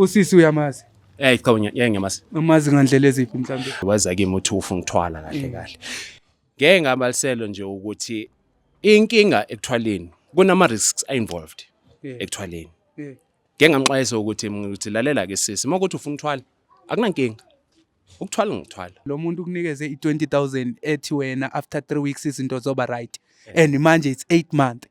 Usisi uyamazi? Cha, ngeke ngiyamazi. Umazi ngandlela eziphi mhlawumbe? Waza kimi uthi ufuna ukuthwala kahle kahle. Ngeke ngabaliselo nje ukuthi inkinga ekuthwaleni kunama risks involved ekuthwaleni. Ngeke ngamxwayisa ukuthi ukuthi lalela ke sisi, uma ukuthi ufuna ukuthwala akunankinga. Ukuthwala ngikuthwala. Lo muntu ukunikeze i-20,000 ethi wena after 3 weeks izinto zoba right. And manje it's 8 month.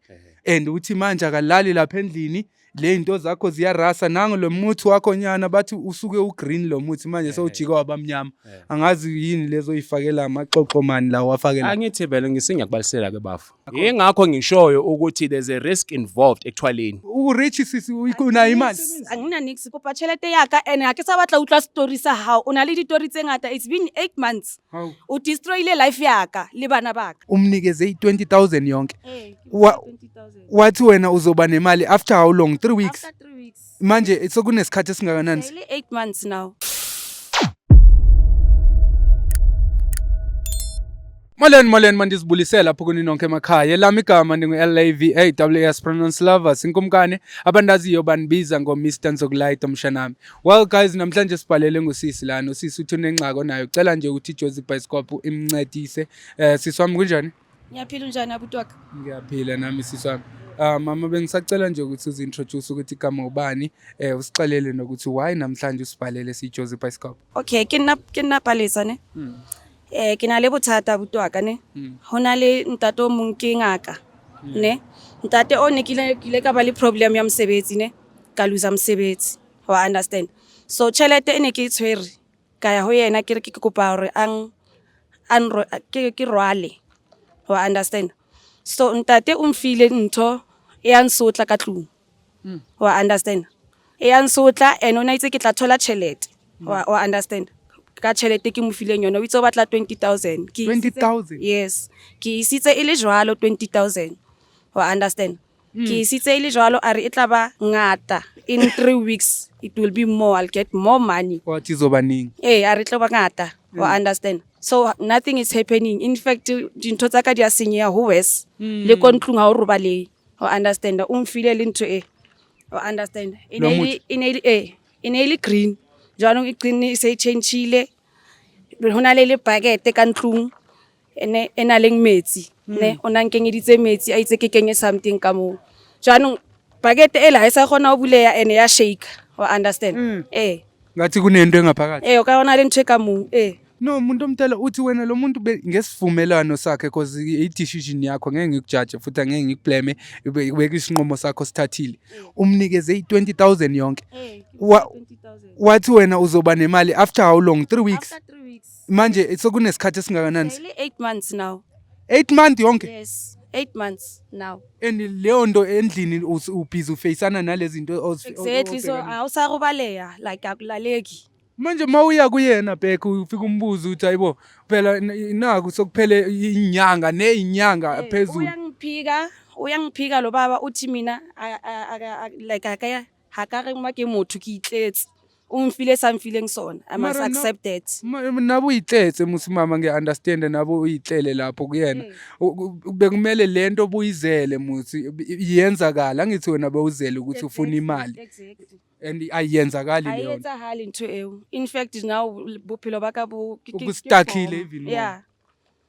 And uthi manje akalali lapha endlini, le zinto zakho ziyarasa, nango lo muthi wakho nyana bathi usuke ugreen lo muthi manje sewujika wabamnyama. Angazi yini lezo oyifakela amaxoxo mani la wafakela. Angithi vele ngisengiyakubalisela ke bafo. Yingakho ngishoyo ukuthi there's a risk involved ekuthwaleni. U-rich sisi, unayo imali. Angina nix, kopa tšhelete ya ka and ha ke sa batla utlwa story sa hao. O na le ditori tse ngata. It's been 8 months. Hawu. O destroyile life ya ka le bana ba ka. Umnikeze i-20,000 yonke. Eh, 20,000. Wathi wena uzoba nemali after how long? 3 weeks. After 3 weeks. Manje sekunesikhathi esingakanani? Ile 8 months now. Molweni, molweni, mandizibulisela lapho kuni nonke emakhaya. Elami igama ndingu-L-A-V-A W-S pronounce lovers inkumkane abandaziyo bandibiza ngo-Mr Nzokulayita mshanami. Well guys, namhlanje sibhalele ngusisi lana. Usisi uthi unengxaki onayo, cela nje ukuthi iJozi Bioscope imncedise. Sisi wami, kunjani? Ngiyaphila, unjani abuti wakho? Ngiyaphila nami sisi wami. Mama, bengisacela nje ukuthi uzi-introduce ukuthi igama ubani, usixelele nokuthi why namhlanje usibhalele siyiJozi Bioscope. Okay, ke nna Palesa ne. Ke na le bothata abuti wa ka ne. Ho na le ntate o mong ke ngaka ne. Ntate o ne ke ile ka ba le problem ya mosebetsi ne. Ka lose mosebetsi. Wa understand. So tjhelete e ne ke e tshwere ka ya ho yena ke re ke kopa hore ang ke rwale. Wa understand. So ntate o mfile ntho e ya nsotla ka tlung. Wa understand. E ya nsotla and o na itse ke tla thola tjhelete. Wa understand. Ka tjhelete ke mo fileng yona o itse o batla 20,000. Ke 20,000? Yes. Ke isitse e le jwalo 20,000. Wa understand. Ke isitse e le jwalo, a re e tla ba ngata in 3 weeks, it will be more, I'll get more money. Wathi izoba ningi. Eh, a re tlo ba ngata. Wa understand. So nothing is happening. In fact, dintho tsa ka di a senyeha ho worse. Le ko ntlong ha o robalehe. Wa understand. O mfile le ntho e. Wa understand. E Lo ne muthi? E ne le green. Jwanong e green e se e change-ile. Ho na le bucket ka ntlong ene e na leng metsi ne, o na nkenyeditse metsi a itse ke kenye something ka moo. Jwanong bucket ela ha e sa kgona ho buleha ene ya shake. Wa understand. Eh. Ngathi kunento engaphakathi. Eh, o ka ona le ntho e ka moo. Eh. No, umuntu omdala uthi wena lo muntu ngesivumelwano sakhe, cause i-decision yakho ngeke ngikujaje futhi angeke ngikublame, ubeka isinqumo sakho sithathile. Umnikeze i-20,000 yonke. Eh, Wathi wena uzoba nemali after how long? 3 weeks. After 3 weeks. Manje sekunesikhathi esingakanani? Ile 8 months now. 8 month yonke. Yes, 8 months now. And leyo nto endlini ubhizi ufeyisana nalezi zinto Exactly. So obhekana- awusarobaleha, like akulaleki. Manje mawuya kuyena back ufika umbuzo uthi ayibo phela naku sokuphele inyanga nezinyanga phezulu. Uyangiphika, uyangiphika lo baba, uthi mina like akaya ha ka re ma ke motho ke itletse. O mfile sa mfileng sona. I must Mara accept that. Nabo uyitletse musimama, ngiya-understand, nabo uyitlele lapho kuyena. Bekumele lento obuyizele musi iyenzakala, angithi wena bewuzele ukuthi ufuna imali and ayiyenzakali Ha e leyo nto. etsahale ntho eo. In fact now bophelo ba ka bo ke Ubu-stuck-ile boma. even more. Yeah.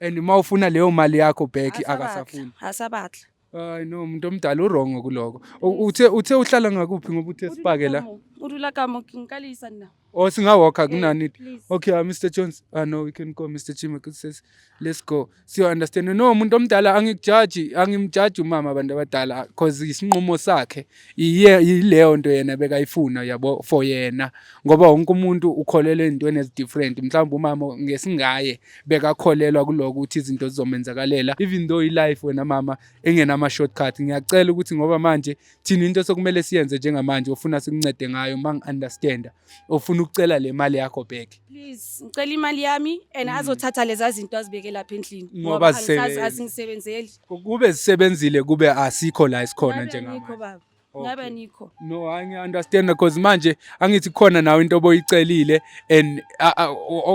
And uma ufuna leyo mali yakho back Ha sa batla, akasafuni. Ha sa batla. Hayi no, umuntu omdala u-wrong kuloko. Uthe uhlala ngakuphi ngoba uthe sipake la? O dula ka mo, ke nka le isa nna. Oh, singawalka kunani? Please. Okay, Mr. Jones. Ah no, we can go, Mr. Chima says let's go. So you understand. No, umuntu omdala angikujaji, angimjaji umama abantu abadala because isinqumo sakhe iye yileyo nto yena bekayifuna yabo for yena, ngoba wonke umuntu ukholelwa ezintweni ezi-different. Mhlawumbe umama ngesingaye bekakholelwa kuloko ukuthi izinto zizomenzakalela, even though i-life wena mama engenama shortcut. Ngiyacela ukuthi ngoba manje thina into sokumele siyenze njengamanje ufuna sikuncede ngayo, mangi-understanda ufuna ukucela le mali yakho back. Please, ngicela imali yami and azothatha lezi zinto azibeke lapha endlini. Ngoba zisebenzi. Azingisebenzeli. Kube zisebenzile kube asikho la esikhona Ngabe njengamanje. anikho baba. Ngabe anikho. No, hayi, ngiya-understand because manje angithi khona nawe into oboyicelile and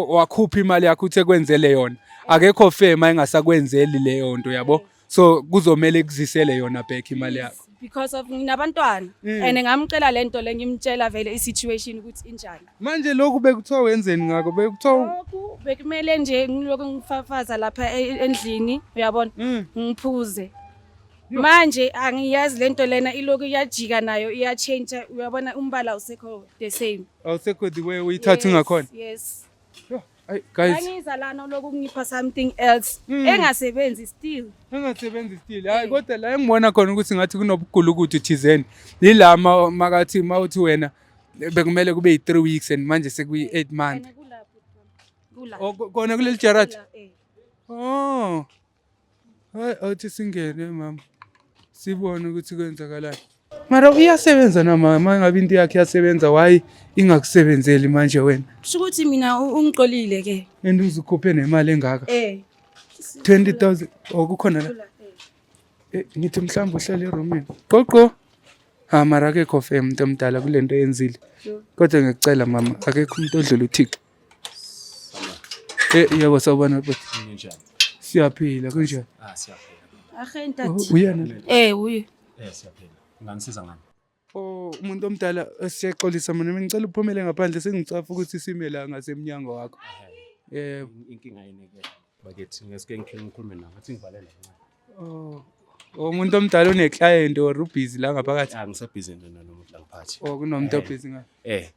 wakhupha imali yakho uthe kwenzele yona. Akekho fair uma engasakwenzeli leyo nto yabo. So kuzomele kuzisele yona back imali yakho. Because of nginabantwana and ngamcela lento le, ngimtshela vele i-situation ukuthi injani. Manje lokhu bekuthiwa wenzeni ngakho? Bekuthiwa Lokhu bekumele nje ngilokhu ngifafaza lapha endlini, uyabona, ngiphuze. Manje angiyazi lento lena, ilokhu iyajika nayo, iyachange, uyabona, umbala usekho the same. Awusekho the way uyithatha ngakhona. Yes. Yo, ay guys. Angiza lana lokhu ngipha something else engasebenzi still. Engasebenzi still. Hayi, kodwa la engibona khona ukuthi ngathi kunobugulukudu thizeni yila makathi mawuthi wena bekumele kube yi-3 weeks and manje sekuyi-8 month. And kula, kula. Oh, kona kuleli jarati? Kula, eh. Oh. Hayi, awuthi singene mama. Sibone ukuthi kwenzakalani. Mara uyasebenza na mama? Mangabe into yakhe iyasebenza, why ingakusebenzeli manje wena? Kusho ukuthi mina ungiqolile ke. And uzukhuphe nemali engaka. 20,000 okukhona la. Kula, eh. Eh, ngithi mhlawumbe uhlale eromini. Qoqo. Ha, mara akekho fair umuntu omdala kulento eyenzile. Kodwa ngiyacela mama, akekho umuntu odlula uThixo. Eh, yebo, sawubona bhuti. Ninjani? Siyaphila, kunjani? Ah, siyaphila. Age ntate. Uyena lo? Eh, uye. Eh, siyaphila. Nganisiza ngani? Oh, umuntu omdala, siyaxolisa mina, ngicela uphumele ngaphandle, sengicafa ukuthi sime la ngasemnyango wakho. Yebo. Inkinga yini ke? Bakithi ngesike ngikhe ngikhulume nawe. Athi ngivalela kancane. Oh. Oh, umuntu omdala une-client or ubusy la ngaphakathi? Ah, ngisabhizi nomuntu la ngiphathi. Oh, kunomuntu obusy nga. Eh.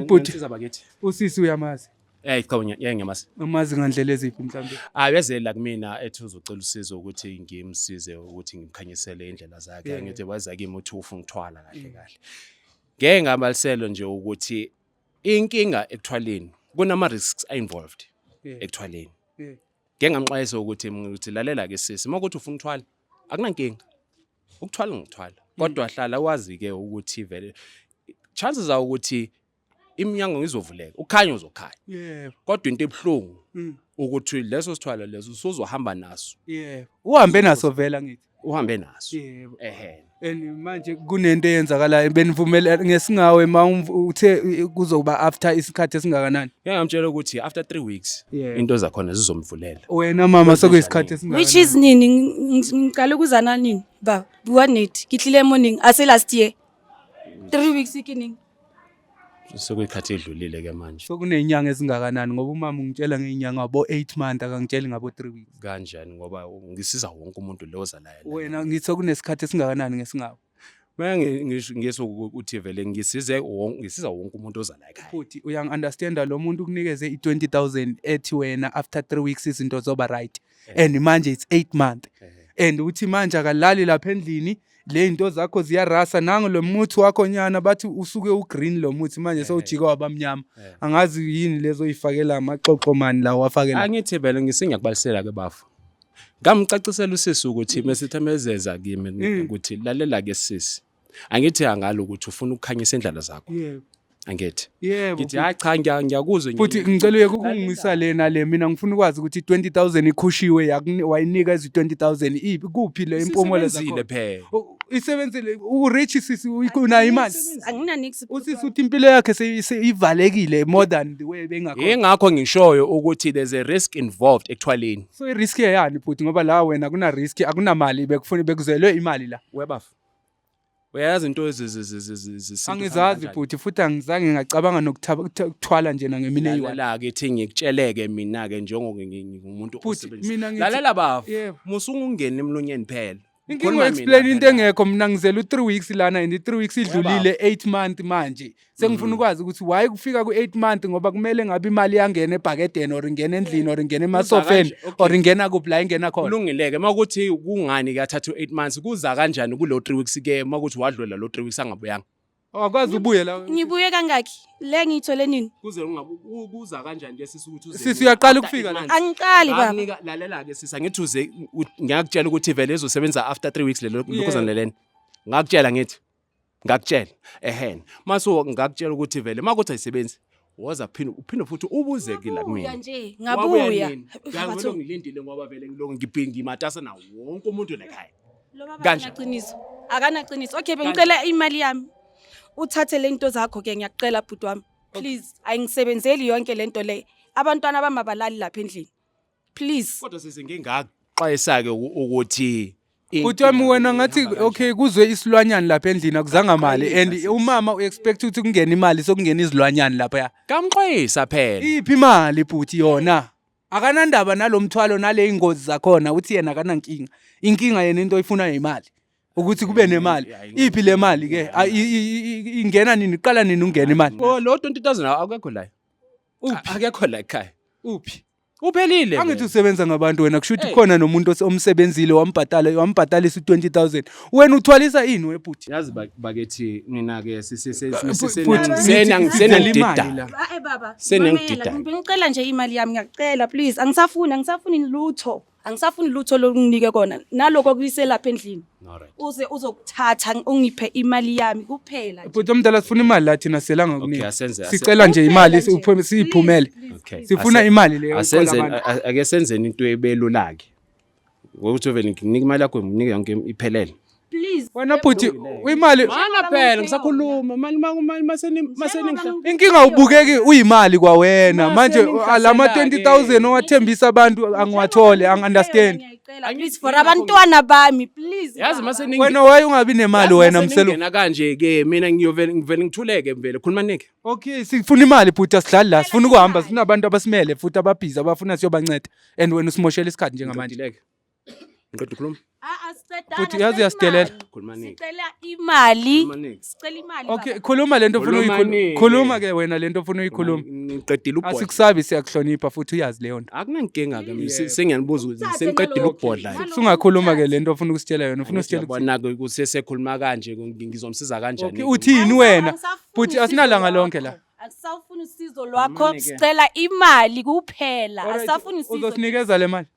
Bhuti, Nganisiza bakithi. usisi uyamazi? Eh, cha, ngiyamazi. Umazi ngandlela eziphi mhlawumbe? Ah, uyazela kumina ethi uzocela usizo ukuthi ngimsize ukuthi ngimkhanyisele indlela zakhe. Ngithi waza kimi uthi ufuna ukuthwala kahle kahle. Ngeke ngabaliselo nje ukuthi inkinga ekuthwaleni kunama risks involved ekuthwaleni. Ngeke ngamxwayisa ukuthi lalela ke sisi, uma ukuthi ufuna ukuthwala akunankinga. Ukuthwala ngikuthwala. Kodwa hlala wazi ke ukuthi vele chances are ukuthi iminyango izovuleka, ukhanya uzokhanya. Kodwa into ebuhlungu ukuthi leso sithwalo leso usuzohamba naso. Yebo. Uhambe naso vela ngithi. Uhambe naso. Yebo. Ehhe. And manje kunento eyenzakalayo, benivumela ngesingawe ma uthe kuzoba after isikhathi esingakanani? Ngeke ngamtshela ukuthi after 3 weeks into zakhona zizomvulela. Wena mama, sekuyisikhathi esingakanani? Which is nini? Ngiqale ukuzana nini? Ba, bua nnete. Ke tlile morning, ase last year. 3 weeks ke neng? Sekuyikhathi edlulile ke manje. Sokuney'nyanga ezingakanani? Ngoba umama ungitshela ngey'nyanga abo 8 month, akangitsheli ngabo 3 weeks. Kanjani? Ngoba ngisiza wonke umuntu lo ozalayo. Wena, ngithi sekunesikhathi esingakanani ngesingawo? Manje ngisho ngiso ukuthi vele ngisize wonke, ngisiza wonke umuntu ozalayo ekhaya. Futhi uyangi-understanda, lo muntu ukunikeze i-20,000 ethi wena after 3 weeks izinto zoba right, and manje it's 8 month and uthi manje akalali lapha endlini, le zinto zakho ziyarasa. Nango lo muthi wakho nyana, bathi usuke ugreen lo muthi, manje sewujike wabamnyama. Angazi yini lezo oyifakela, amaxoxo mani la wafakela. Angithi vele ngisengiyakubalisela ke bafo. Ngamcacisela usisi ukuthi mesithi amezeza kimi ukuthi lalela ke sisi. Angithi angalo ukuthi ufuna ukukhanyisa indlela zakho. Angithi. Yebo. Ngithi hayi cha, ngiyakuzwa. Futhi ngicela uyeke ukungisa le nale, mina ngifuna ukwazi ukuthi 20,000 ikhushiwe, wayinika ezi 20,000 iphi, kuphi le impumelo Isebenzile zakho? phela. Isebenzile, u-rich sisi, unayo imali. Angina nix. Usisi uthi impilo yakhe seyivalekile more than the way bengakhona. Ingakho ngishoyo ukuthi there's a risk involved ekuthwaleni. So i-risk eyani futhi? Ngoba la wena akuna risk, akunamali, bekufuna bekuzelwe imali la. Webafu. Uyayazi into zesintu. Angizazi futhi, futhi angizange ngacabanga nokuthwala njena ngemini eyi-one. Lalela ke, thi ngikutsheleke mina ke njengoba ngingumuntu Futhi osebenzisa. mina ngithi- Lalela bafu. Yebo. Musungungena emlonyeni phela. Inkinga Khuluma mina explain into phela. engekho. Mina ngizele u-3 weeks lana and i-3 weeks idlulile, 8 month manje. Sengifuna ukwazi ukuthi why kufika ku-8 month, ngoba kumele ngabe imali iyangena ebhakedeni or ingena endlini or ingena emasofeni kanje, okay. or ingena kuphi la ingena khona. Kulungile-ke, uma kuthi kungani kuyathatha u-8 months, kuza kanjani kulo 3 weeks ke uma kuthi wadlula lo 3 weeks angabuyanga? Awakwazi ubuye la. Ngibuye kangaki? Le ngiyithole nini? Kuze kuza kanjani ke sisi ukuthi uze Sisi, uyaqala ukufika la? Angiqali baba. Ngakunika, lalela-ke sisi, angithi uze ngiyakutshela ukuthi vele izosebenza after 3 weeks lelo lokhuzana lelena. Ngakutshela, ngithi ngakutshela ehena maso ngakutshela ukuthi vele uma kuthi ayisebenzi, woza phinde uphinde futhi ubuze ke la Ngabuya kumina. nje, ngabuya. Ngangilo ngilindile ngoba vele ngiloko ngimatasa nawo wonke umuntu la ekhaya. Lo baba Kanje. akanaqiniso. Akanaqiniso. Okay, bengicela imali yami. Uthathe le nto zakho ke, ngiyakucela bhuti wami. Please, ayingisebenzeli yonke lento le. Abantwana bami abalali lapha endlini. Please. Kodwa sisi, ngingakuxwayisa-ke ukuthi Bhuti wami, wena ngathi okay, kuzwe isilwanyana lapha endlini, akuzanga mali, and umama u-expect ukuthi kungene imali, sokungena izilwanyana lapha. Kamxwayisa phela. Iphi imali, bhuti? Yona akanandaba nalo mthwalo nale ingozi zakhona, uthi yena akanankinga. Inkinga yena, into oyifunayo imali, ukuthi kube nemali. Iphi le mali ke? Ingena nini? Iqala nini ungena imali? Oh, lo 20,000 akekho la. Uphi? Akekho la ekhaya. Uphi? Uphelile. Angithi vele. usebenza ngabantu wena, kusho ukuthi Hey. khona nomuntu omsebenzile, wambhatala, wambhatalisa u-20,000. Wena uthwalisa ini, webhuti? Yazi bakethi, mina ke Bhuti, ngithi sicela imali la. Ae baba, Senengidida. mamela, bengicela nje imali yami, ngiyacela please. Angisafuni lutho. Angisafuni lutho lokunginike kona. Naloko kuyise lapha endlini. Alright. Uze uzokuthatha, ungiphe imali yami kuphela nje. Bhuti omdala, sifuna imali la thina, selanga Okay, kunika. Sicela nje Kuphela imali nje. siyiphumele. Please, please, Okay. please. Sifuna imali leyo. Asenze iqola abantu. ake senzeni into ebelula ke. Ngokuthi vele ngikunike imali yakho, nginike yonke iphelele. Please. Wena bhuti, imali Mana phela ngisakhuluma mali mali maseni maseni inkinga ubukeki uyimali kwawena manje. Seningihlasela-ke. Lama 20,000 owathembisa abantu angiwathole, angi-understand. Ngiyacela please, for abantwana bami, please. Yazi baba. mase Wena waye ungabi nemali wena, mselo. Ngena kanje ke, mina ngiyovele ngivele ngithuleke, vele khuluma nike. Okay, sifuna imali, bhuti, asidlali la, sifuna ukuhamba, sinabantu abasimele futhi ababhizi abafuna siyobanceda, and wena usimoshela isikhathi njengamanje. Ngiqedile. Ngiqeda ukukhuluma. Ah, asiqedanga, Bhuti, yazi sicela uyasidelela. imali. Khuluma nike. Sicela imali. Khuluma nike. Sicela imali. Okay, Baba. khuluma lento ofuna Khuluma uyikhuluma. nike. Khuluma ke wena lento ofuna uyikhuluma. Ngiqedile ubhodla. Asikusabi, siyakuhlonipha futhi, uyazi leyo nto. Akunankinga ke mina, sengiyanibuza ukuthi Uthathe sengiqedile nalokho. ukubhodla. Nalokho. Sungakhuluma ke lento ofuna ukusitshela yona, ufuna usitshela ukuthi Uyabona ke ukuthi sekhuluma kanje, ngizomsiza kanjani? Okay, uthini wena? Angisafuni Bhuti, usizo asinalanga lonke la. lwakho. Asisafuni usizo lwakho, Mane-ke. sicela imali kuphela. Alright, Asisafuni usizo. uzosinikeza le mali?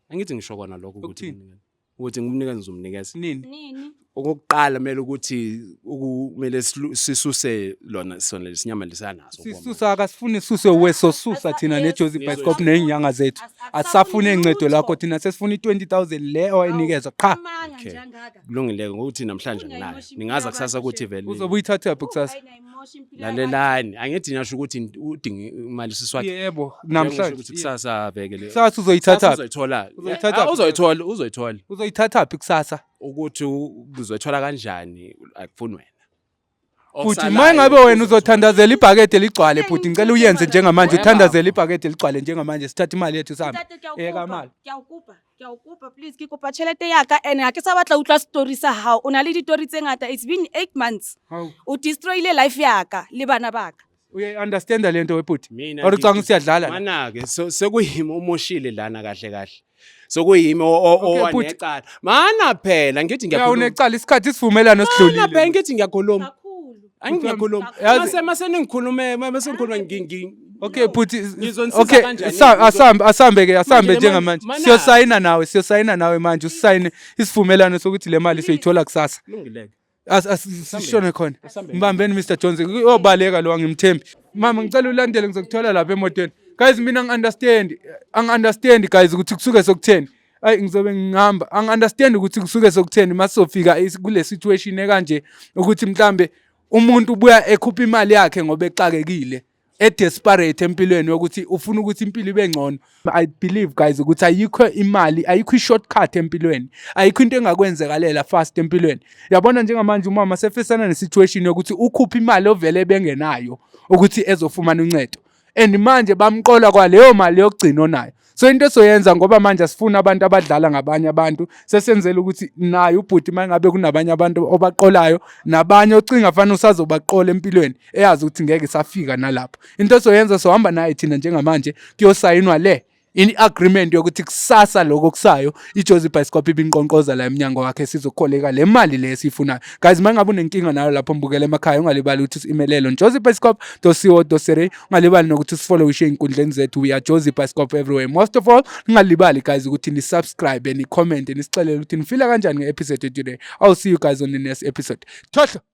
Angithi ngisho kona lokho ukuthi Ukuthini? ukuthi ngimnikeze, ngizomnikeza. Nini? Nini? Okokuqala kumele ukuthi kumele sisuse lona sona lesinyama lesanaso. Sisusa, akasifuni sisuse we, sosusa thina neJozi Bioscope ney'nyanga zethu. Asisafuni incedo lakho thina, sesifuna i-20,000 le owayinikezwa qha. Amanga Okay. nje angaka. Kulungile ngokuthi namhlanje nginayo. Ungayimoshi Ningaza impilo kusasa yabantu ukuthi nje. vele Uzobe uyithathaphi kusasa? Ayinayimosha impilo yabantu. Lalelani, angithi ngisho ukuthi udinga imali siswakhe. Yebo, Namhlanje namhlanje. ukuthi kusasa veke le. Kusasa Kusasa uzoyithathaphi? uzoyithola. Uzoyithathaphi? Ah, uzoyithola, uzoyithola. Uzoyithathaphi kusasa? Ukuthi uzoyithola kanjani akufuni wena. Bhuti, Okusalayo uma ngabe wena uzothola. uzothandazela ibhakede ligcwale, bhuti, ngicela uyenze njengamanje, Wena. uthandazele ibhakede ligcwale njengamanje, sithathe imali yethu sihambe. Ntate, ke a o Eka kopa, mali. ke a o kopa, ke a o kopa, please, ke kopa tjhelete ya ka, and ha ke sa batla ho utlwa story sa hao. O na le ditori tse ngata. It's been 8 months. Hawu. O destroyile life ya ka le bana ba ka. Uyayi-understanda le nto, webhuti? Mina Or ucanga siyadlala la? Mana-ke sekuyimi omoshile lana kahle kahle. Sekuyimi Okay, bhuti. owanecala. Mana phela ngithi Ya, ngiyakhuluma. unecala, isikhathi isivumelano Mana phela sidlulile. ngithi ngiyakhuluma. Kakhulu. Angithi ngiyakhuluma. Yazi- Mase ningikhulume, mase ngikhuluma Okay bhuti, Ngizonisiza okay, kanjani? asambe ke, asambe Manje le njengamanje. Siyosayina nawe, siyosayina nawe manje, usayine isivumelano sokuthi le mali siyoyithola kusasa. Kulungile-ke. Sishone khona. Mbambeni Mr Jones, uyobaleka lo, angimthembi. Mama, ngicela ulandele, ngizokuthola lapha emotweni. Guys, mina ngi-understand, angi-understand guys ukuthi kusuke sokutheni. Ayi, ngizobe ngihamba, angi-understand ukuthi kusuke sokutheni masizofika kule situation ekanje, ukuthi mhlambe umuntu ubuya ekhupha imali yakhe ngoba exakekile, e-desperate empilweni yokuthi ufuna ukuthi impilo ibe ngcono. I believe guys ukuthi ayikho imali, ayikho i-shortcut empilweni, ayikho into engakwenzekalela fast empilweni. Yabona njengamanje umama sefesana ne-situation yokuthi ukhupha imali ovele bengenayo ukuthi ezofumana uncedo, and manje bamqola kwaleyo mali yokugcina onayo. So into esoyenza, ngoba manje asifuni abantu abadlala ngabanye abantu, sesenzela ukuthi naye ubhuti, uma ngabe kunabanye abantu obaqolayo nabanye ocinga fanele usazobaqola empilweni, eyazi ukuthi ngeke isafika nalapho. Into esoyenza, sohamba naye thina njengamanje kuyosayinwa le in-agreement yokuthi kusasa lokho kusayo iJozi Bioscope ibinqonqoza la emnyango wakhe, sizokholeka le mali le esiyifunayo. Guys, uma ngabe unenkinga nayo lapho mbukele emakhaya, ungalibali ukuthi usi-emailele on jozibioscope.co.za. Ungalibali nokuthi usifollowishe ey'nkundleni zethu, we are Jozi Bioscope everywhere. Most of all, ungalibali guys ukuthi ni-subscribe, ni-comment, nisixelele ukuthi nifila kanjani nge-episode today. I'll see you guys on the next episode. Thohlo.